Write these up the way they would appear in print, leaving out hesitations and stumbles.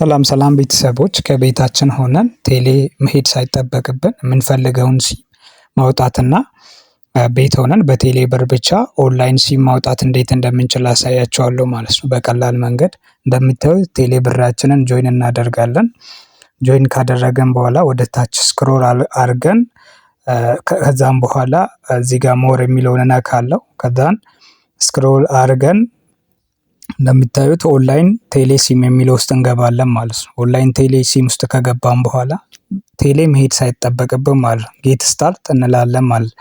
ሰላም ሰላም ቤተሰቦች፣ ከቤታችን ሆነን ቴሌ መሄድ ሳይጠበቅብን የምንፈልገውን ሲም ማውጣትና ቤት ሆነን በቴሌ ብር ብቻ ኦንላይን ሲም ማውጣት እንዴት እንደምንችል አሳያችኋለሁ ማለት ነው። በቀላል መንገድ እንደምታዩት ቴሌ ብራችንን join እናደርጋለን። Join ካደረገን በኋላ ወደ ታች scroll አድርገን ከዛም በኋላ እዚህ ጋር more የሚለውን እነካለሁ። ከዛን scroll አድርገን እንደምታዩት ኦንላይን ቴሌ ሲም የሚለው ውስጥ እንገባለን ማለት ነው። ኦንላይን ቴሌ ሲም ውስጥ ከገባን በኋላ ቴሌ መሄድ ሳይጠበቅብን ማለት ነው get start እንላለን ማለት።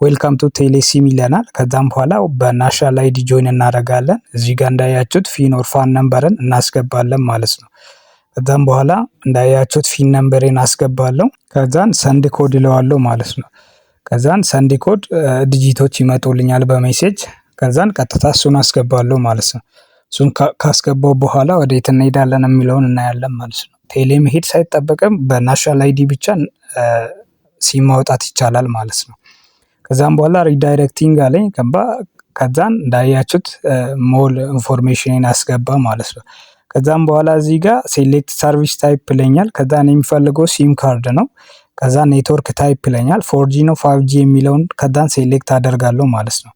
Welcome to ቴሌ ሲም ይለናል። ከዛም በኋላ በ national ID join እናደርጋለን። እዚህ ጋር እንዳያችሁት FIN or FAN number ን እናስገባለን ማለት ነው። ከዛም በኋላ እንዳያችሁት FIN number ኤን አስገባለሁ። ከዛን send code እለዋለሁ ማለት ነው። ከዛን send code digit ኦች ይመጡልኛል በ message። ከዛን ቀጥታ እሱን አስገባለሁ ማለት ነው። እሱን ካስገባው በኋላ ወዴት እንሄዳለን የሚለውን እናያለን ማለት ነው። ቴሌ መሄድ ሳይጠበቅም በ national ID ብቻ ሲም ማውጣት ይቻላል ማለት ነው። ከዛም በኋላ redirecting አለኝ ገባ። ከዛን እንዳያችሁት more information አስገባ ማለት ነው። ከዛም በኋላ እዚህ ጋር select service type ይለኛል። ከዛ እኔ የምፈልገው SIM card ነው። ከዛ network type ይለኛል። 4G ነው 5G የሚለውን ከዛን select አደርጋለሁ ማለት ነው።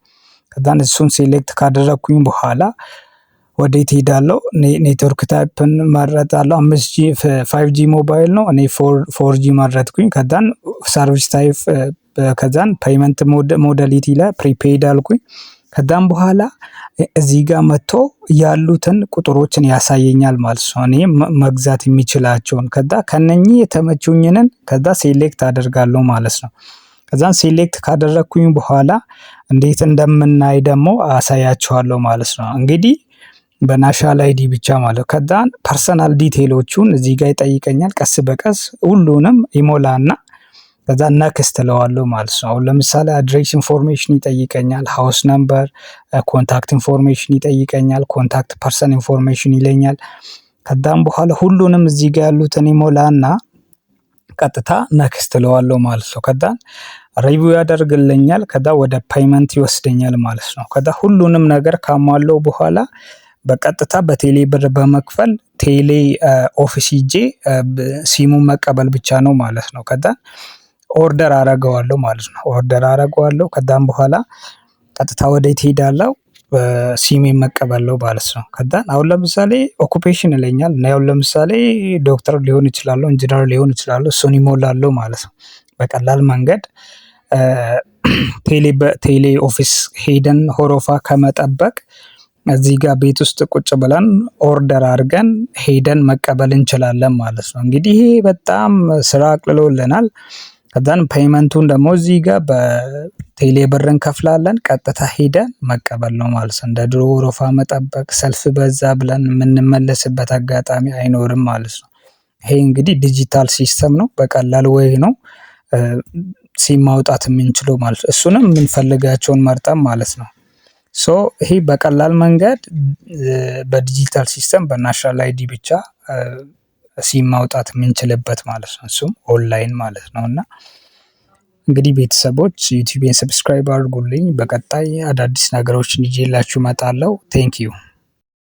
ከዛን እሱን select ካደረግኩኝ በኋላ ወዴት ሄዳለሁ? Network type ን መረጣለሁ። 5G፣ 5G mobile ነው፣ እኔ 4G መረጥኩኝ። ከዛን service type፣ ከዛን payment modality ላይ prepaid አልኩኝ። ከዛም በኋላ እዚህ ጋር መጥቶ ያሉትን ቁጥሮችን ያሳየኛል ማለት ነው። እኔ መግዛት የሚችላቸውን ከዛ ከነኚህ የተመቹኝንን ከዛ select አደርጋለሁ ማለት ነው። ከዛን select ካደረግኩኝ በኋላ እንዴት እንደምናይ ደግሞ አሳያችኋለሁ ማለት ነው። እንግዲህ በ national ID ብቻ ማለት። ከዛን personal detail ኦቹን እዚህ ጋር ይጠይቀኛል። ቀስ በቀስ ሁሉንም ይሞላና ከዛ next እለዋለሁ ማለት ነው። አሁን ለምሳሌ address information ይጠይቀኛል፣ house number፣ contact information ይጠይቀኛል፣ contact person information ይለኛል። ከዛም በኋላ ሁሉንም እዚህ ጋር ያሉትን ይሞላና ቀጥታ next እለዋለሁ ማለት ነው። ከዛ review ያደርግልኛል። ከዛ ወደ payment ይወስደኛል ማለት ነው። ከዛ ሁሉንም ነገር ካሟላው በኋላ በቀጥታ በቴሌ ብር በመክፈል ቴሌ office ሂጄ ሲሙን መቀበል ብቻ ነው ማለት ነው። ከዛ order አደርገዋለሁ ማለት ነው። Order አደርገዋለሁ። ከዛም በኋላ ቀጥታ ወዴት እሄዳለሁ? ሲሜን መቀበል ነው ማለት ነው። ከዛ አሁን ለምሳሌ occupation ይለኛል። እና አሁን ለምሳሌ ዶክተር ሊሆን ይችላል፣ ኢንጂነር ሊሆን ይችላል። እሱን ይሞላለሁ ማለት ነው። በቀላል መንገድ ቴሌ office ሄደን ወረፋ ከመጠበቅ እዚህ ጋር ቤት ውስጥ ቁጭ ብለን order አድርገን ሄደን መቀበል እንችላለን ማለት ነው። እንግዲህ ይሄ በጣም ስራ አቅልሎልናል። ከዛን payment ኡን ደግሞ እዚህ ጋር በቴሌ ብር እንከፍላለን፣ ቀጥታ ሄደን መቀበል ነው ማለት ነው። እንደ ድሮ ወረፋ መጠበቅ፣ ሰልፍ በዛ ብለን የምንመለስበት አጋጣሚ አይኖርም ማለት ነው። ይሄ እንግዲህ digital system ነው። በቀላል way ነው ሲም ማውጣት የምንችለው ማለት ነው። እሱንም የምንፈልጋቸውን መርጠን ማለት ነው። So ይሄ በቀላል መንገድ በ digital system በ national ID ብቻ ሲም ማውጣት የምንችልበት ማለት ነው። እሱም ኦንላይን ማለት ነው። እና እንግዲህ ቤተሰቦች፣ ዩቲዩብን subscribe አድርጉልኝ። በቀጣይ አዳዲስ ነገሮችን ይዤላችሁ እመጣለሁ። Thank you.